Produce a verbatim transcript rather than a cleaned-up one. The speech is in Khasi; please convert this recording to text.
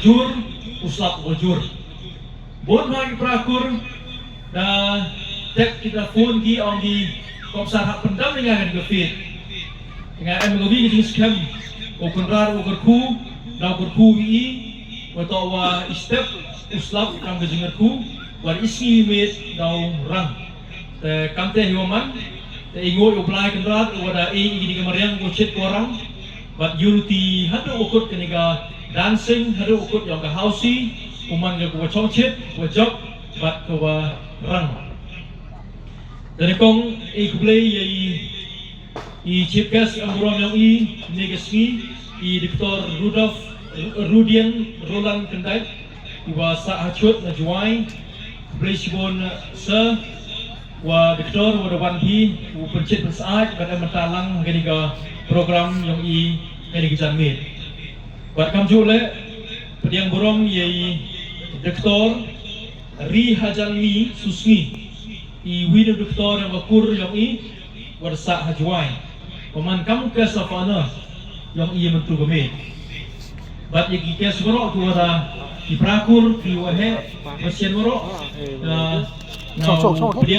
jur, u slap uba jur. Bun ha ki para kur da tep kita phone ki, ong ki, "Kongsan, hap pyndam ïa nga ha kane ka field. Nga em ka wi ka jingskhem, u Kynrad u kyrkhu, da u kyrkhu ïa i, wat uto uba i step u slap, kam ka jingkyrkhu, wat i sngi i miet da u rang." Te kam te hi uba man, te i nguid ïa u Blai Kynrad uba da ai ïa kine ki mariang, u shit u rang. Bad ïa u te haduh u kut kane ka dancing, haduh u kut ïa ka hausi, u man ka kaba chongshit, kaba jop bad kaba rang. Te nyngkong i khublei ïa i, i chief guest em burom ïong i, ne ka sngi, i Doktor Rudolf, Rudian Roland Kyndait, uba sah ha Chut na Jowai. Khublei shibun, sir, wa Doktor, wa da wan hi, u pynshit pynsyaid bad em mynta lang ha kane ka program ïong i ha kane ka janmiet. Bad kumjuh leh, pdiang burom ïa i Doktor Rihajanmi Susngi, i wi na Doktor ïong ka kur ïong i, wa da sah ha Jowai. Wa man kam u guest of honor ïong i mynta ka miet. Bad ïa ki guest baroh ki wa da, ki para kur, ki waheh, wa sien baroh, ah, nga pdiang